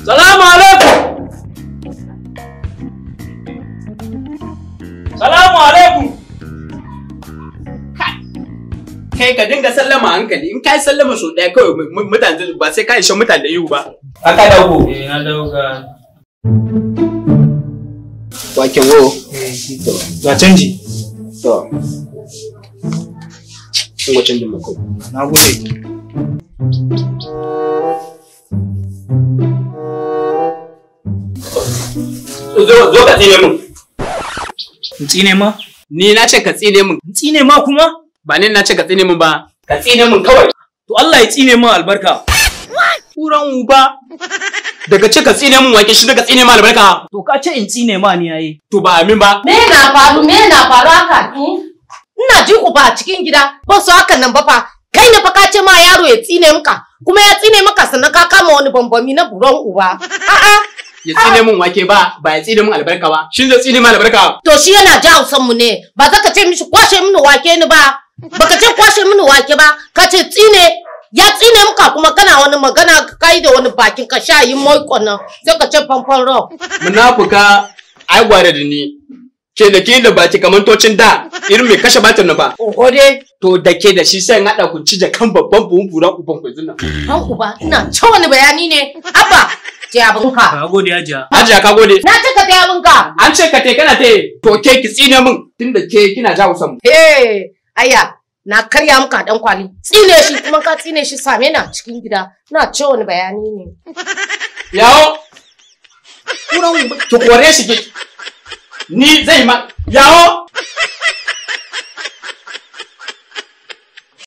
Salamu alaikum. Salamu alaikum. Kai ka dinga sallama hankali, in kai sallama so ɗaya kawai mutane ba sai ka ishe mutane da ihu ba. Ka dawo? Eh, na dauka. Waken wo? Ga canji. To. Kun ga canjin mu kawai. Na gode. Zo ka tsine mun. In tsine ma? Ni na ce ka tsine mun. In tsine ma kuma? Ba ni na ce ka tsine mun ba. Ka tsine mun kawai. To Allah ya tsine mun albarka. Kuran uba. Daga ce ka tsine mun wake shi daga tsine ma albarka. To ka ce in tsine ma ni yayi. To ba amin ba. Me na faru? Me na faru haka? Ina ji ku ba a cikin gida. Ba su hakan nan ba fa. Kai ne fa ka ce ma yaro ya tsine maka. Kuma ya tsine maka sannan ka kama wani bambami na buron uba. A'a. Ya tsine mun wake ba, ba ya tsine mun albarka ba. Shin zai tsine mun albarka? To shi yana ji hausan mu ne. Ba za ka ce mishi kwashe mini wake ni ba. Baka ce kwashe mini wake ba, ka ce tsine. Ya tsine maka kuma kana wani magana kai da wani bakin ka sha yi moikon nan sai ka ce famfon rock. Munafuka ai gware da ni. Ke da ke da baki kamar tocin da irin mai kashe batir na ba. Oho dai. To da ke da shi sai in haɗa ku ci da kan babban buhun buran uban ku yanzu nan. Ban uba ina ce wani bayani ne. Abba je abinka. Ka gode Hajiya. Hajiya ka gode. Na ce ka je abinka. An ce ka te kana te. To ke ki tsine min tunda ke kina jawo san mu. Eh aya na karya maka dan kwali. Tsine shi kuma ka tsine shi same na cikin gida. Na ce wani bayani ne. Yawo. Kuran ki kore shi ki. Ni zai ma yawo.